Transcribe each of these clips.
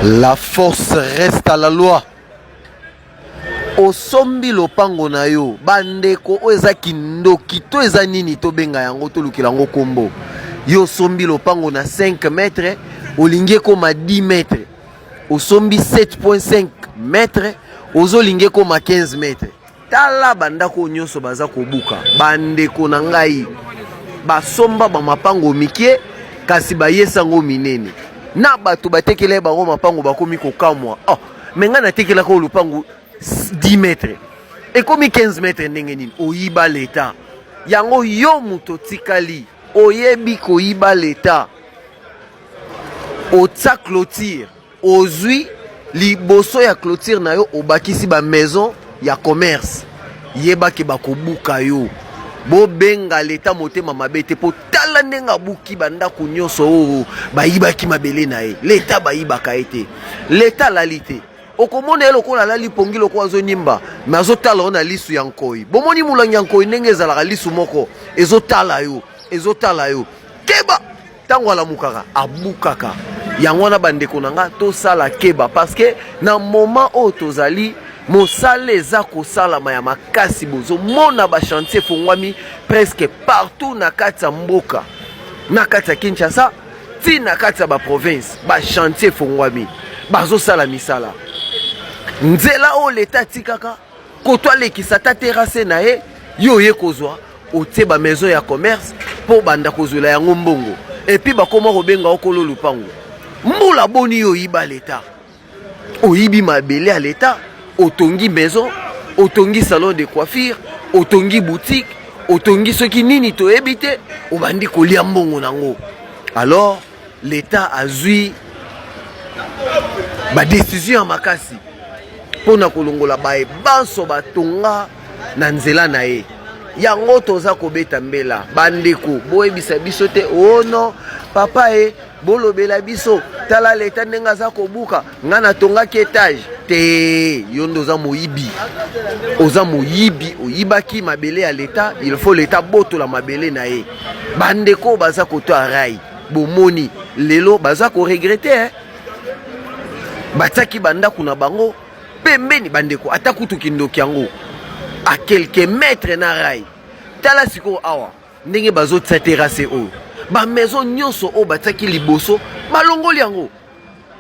La force reste à la loi. Osombi lopango na yo, bandeko, oyo eza kindoki to eza nini? Tobenga yango, tolukela yango kombo. Yo osombi lopango na 5 mètre, olingi ekoma 10 mètre. Osombi 7.5 mètre, ozolingi ekoma 15 mètre. Tala bandako oyo nyonso baza kobuka. Bandeko na ngai basomba bamapango mike, kasi bayesango minene na bato batekela ye bango mapango, bakomi kokamwa. Oh, mais ngai natekelaka oyo lopango 10 mètre, ekomi 15 mètre ndenge nini? Oyiba leta yango. Yo moto otikali, oyebi koyiba leta, otia clôture, ozwi liboso ya clôture na yo, obakisi bamaison ya commerce, yebaki bakobuka yo. Bobenga leta motema mabe te, mpo tala ndenge abuki bandako nyonso oyo bayibaki mabele na ye. Leta bayibaka ye te, leta alali te. Okomona ye lokola alali pongi, lokola azonimba, mais azotala yo na lisu ya nkoi. Bomoni molangi ya nkoi ndenge ezalaka, lisu moko ezotala yo, ezotala yo. Keba, ntango alamukaka abukaka yango wana. Bandeko na nga, tosala keba, parce que na moment oyo tozali, mosala eza kosalama ya makasi. Bozomona bachantier efongwami presque partout na kati ya mboka, na kati ya Kinshasa, ti na kati ya baprovince. Bachantier efongwami, bazosala misala. Nzela oyo leta atikaka koto alekisa ata terrasse na ye, yo oye kozwa, otie bamaison ya commerce mpo banda kozwela yango mbongo, et puis bakóma kobenga okolo lupango. Mbula boni yo oyiba leta? Oyibi mabele ya leta, otongi maison, otongi salon de coiffure, otongi boutique, otongi soki nini toyebi te, obandi kolia mbongo nango. Alors leta azwi badécision ya makasi mpona kolongola baye banso batonga na nzela na ye. Yango toza kobeta mbela. Bandeko, boyebisa biso te ono papa e bolobela biso, tala leta ndenge aza kobuka, ngai natongaki étage te. Yo nde oza moyibi, oza moyibi, oyibaki mabele ya leta. Il faut leta botola mabele na ye. Bandeko baza koto ya rail, bomoni lelo baza koregretter, eh? Batiaki bandako na bango pembeni. Bandeko, ata kutu kindoki yango, à quelques mètres na rail. Tala sikoyo awa ndenge bazotia terrasse oyo, bamaison nyonso oyo batiaki liboso balongoli yango.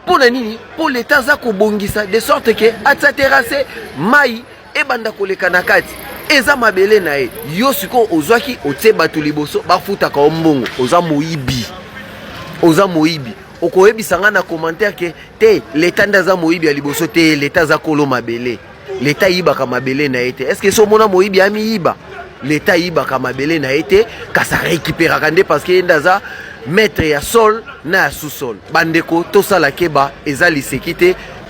Mpo na nini? Mpo leta aza kobongisa de sorte que atia terrasse, mai ebanda koleka na kati. Eza mabele na ye. Yo sikoyo ozwaki, otie bato liboso, bafutaka yo mbongo. Oza moyibi, oza moyibi. Okoyebisa nga na commentaire que te, leta nde aza moyibi ya liboso te. Leta aza kolo mabele, leta ayibaka mabele na ye te. Est-ce so omona moyibi amiyiba? Leta ayibaka mabele na ye te, kasi arécupéraka nde, parce que ye nde aza maître ya sol na ya sous-sol. Bandeko, tosala keba, eza liseki te.